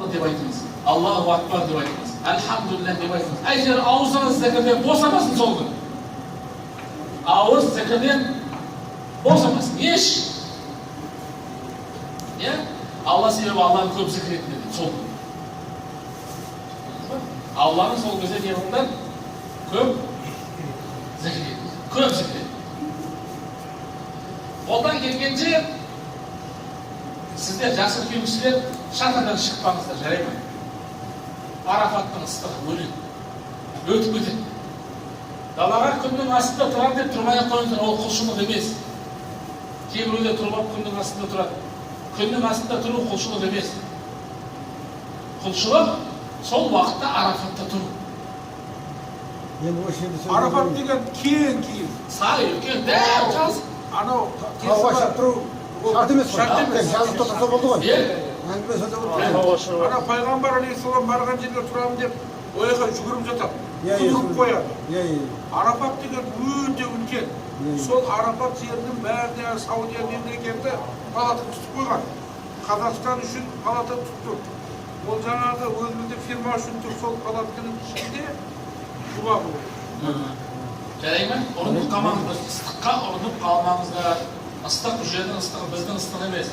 Алла деп айтыңыз, Аллаху акбар деп айтыңыз, альхамдулилля деп айтыңыз. Әйтеуір аузыңыз зікірден босамасын сол күні. Ауыз зікірден босамасын еш. Иә, Алла, себебі Алланы көп зікір етіңдер дейді сол күні. Алланы сол кезде не қылыңдар? Көп зікір етіңдер, көп зікір етіңдер. Қолдан келгенше, сіздер, жасы үлкен кісілер, шатырдан шықпаңыздар, жарай ма? Арафаттың ыстығы өледі, өтіп кетеді. Далаға күннің астында тұрамын деп тұрмай ақ қойыңыздар, ол құлшылық емес. Кейбіреулер тұрып алып, күннің астында тұрады. Күннің астында тұру құлшылық емес. Құлшылық — сол уақытта Арафатта тұру. Енді осы жерде сөз Арафат деген кең киіз. Сай үлкен, дәу тас. Анау Тауға шығып тұру шарт емес қой. Шарт емес. Тек жазып тұрса болды ғой. Иә. Әңгіме сонда болып тұр. Ана пайғамбар алейхисалам барған жерге тұрамын деп, ояққа жүгіріп жатады. Иә, иә. Жүгіріп қояды. иә иә Арафат деген өте үлкен. Иә. Сол Арафат жерінің бәріне Саудия мемлекеті палатка тұтып қойған. Қазақстан үшін палатка тұтып тұр. Ол жаңағы өзіміздің фирма үшін тұр. Сол палатканың ішінде дұға қылу. Жарай ма? Ұрынып қалмаңыздар, ыстыққа ұрынып қалмаңыздар. Ыстық, бұл жердің ыстығы біздің ыстық емес,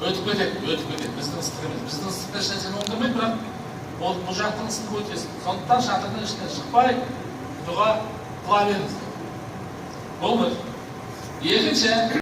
өтіп кетеді, өтіп кетеді. Біздің ыстық емес, біздің ыстықта ешнәрсені оңдырмайды, бірақ ол бұл жақтың ыстығы өтесің. Сондықтан шатырдың ішінен шықпай, дұға қыла беріңіздер. Бұл бір. Екінші.